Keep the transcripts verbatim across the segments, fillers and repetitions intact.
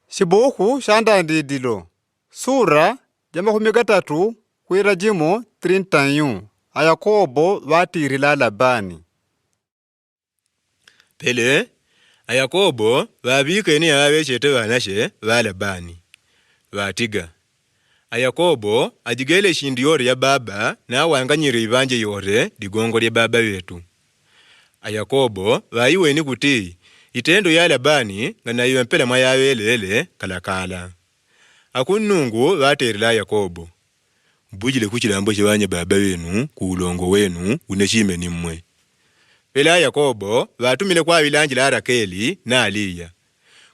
Sibuku sya ndandidilo sura ja makumi gatatu kwila jimo trinta yu. Ayakobo ŵatilila labani. Pele ayakobo ŵaŵikene yaŵaŵechete ŵanache ŵa labani, ŵatiga, ayakobo ajigele shindu yore ya baba nawanganyile iŵanje yore ligongo lya baba ŵetu. Ayakobo ŵaiweni kuti itendo ya labani nganaiŵa mpela mwayaŵelele kalakala. Akunnungu ŵatelela yakobo, mbujile kuchilambo cha ŵanya baba ŵenu ku ulongo wenu une chime ni mmwe. Pela yakobo ŵatumile kwaŵilanjila arakeli na aliya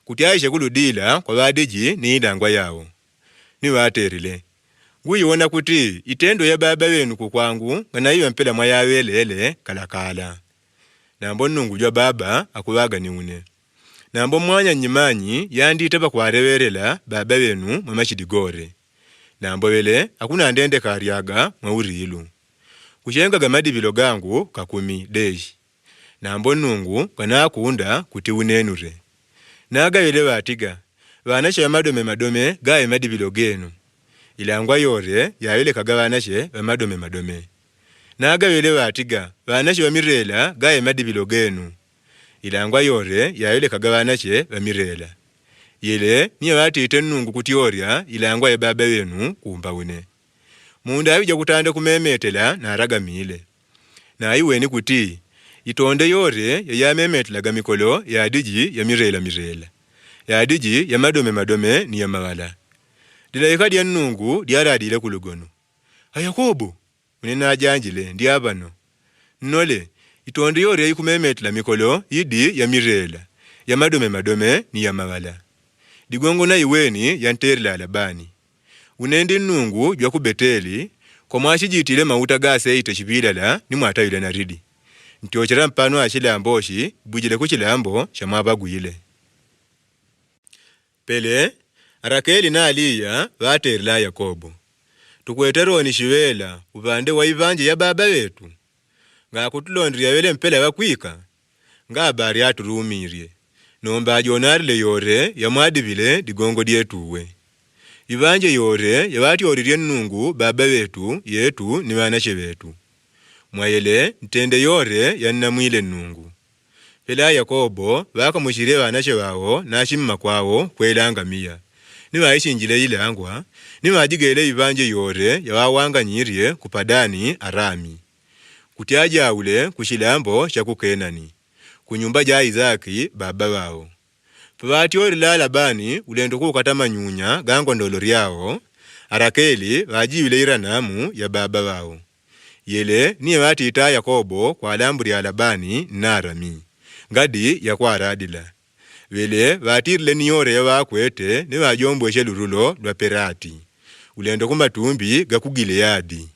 kuti aiche kuludila kwa ŵadiji ni ilangwa yao. Ni ŵatelile, nguiwona kuti itendo ya baba ŵenu kukwangu nganaiŵa mpela mwayaŵelele kalakala. Nambo nnungu jwa baba akuŵaga ni une. Nambo mwanya nnyimanyi yandite pakwaleŵelela baba ŵenu mwa machidi gore. Nambo ŵele akunandendeka alyaga mwa ulilu kuchengaga madiŵilo gangu kakumi deshi. Nambo nnungu nganakunda kuti unenule. Nagaŵele ŵatiga, ŵanache ŵa madome madome gaŵe madiŵilo genu. Ilangwa yole yaŵelekaga ŵanache ŵa madome madome. Nagaŵele ŵatiga, ŵanache ŵa milela gaŵe madiŵilo genu. Ilangwa yole yaŵelekaga ŵanache ŵa milela. Yele ni yaŵatite nnungu kuti olya ilangwa ya baba ŵenu kumba une. Mundaŵi jakutanda kumemetela nalagamile. Naiweni kuti itonde yole yayamemetelaga mikolo yadiji ya milela milela, yadiji ya madome madome ni ya maŵala. Lilaika lya nnungu lyaladile ku lugono, ayakobo. Une najanjile ndi aŵano. Nnole, itonde yole yaikumemetela mikolo idi ya milela, ya madome madome ni ya maŵala. Ligongo naiweni yantelela labani. Une ndi nnungu jwa ku beteli, komwachijitile mauta ga seite chiŵilala ni mwataŵile na lidi. Ntyochela mpano achilambo chi bujile ku chilambo chamwaŵagwile. Pele arakeli na aliya ŵatelela yakobo, tukwete loni chiŵela uŵande wa iŵanje ya baba ŵetu? Ngakutulondile yaŵele mpela ŵakwika? Ngabali atulumilye. Nomba ajonalile yole yamwadiŵile ligongo lyetuwe. Iŵanje yole yaŵatyolilye nnungu baba ŵetu yetu ni ŵanache ŵetu. Mwayele ntende yole yannamwile nnungu. Pela yakobo ŵakamuchile ŵanache ŵao nachimma kwao kwelanga miya. Ni ŵaichinjile ilangwa ni ŵajigele iŵanje yole yaŵawanganyilye ku padani arami kuti ajaule ku chilambo cha ku kenani, ku nyumba ja isaki baba ŵao. Paŵatyolela labani ulendo kuukata manyunya ga ngondolo lyao, arakeli ŵajiŵile iranamu ya baba ŵao. Yele ni yaŵatita yakobo kwa lambu lya labani nnarami ngadi yakwaladila. Ŵele ŵatilile ni yole yaŵakwete ni ŵajombweshe lululo lwa pelati, ulendo ku matumbi ga ku gileadi.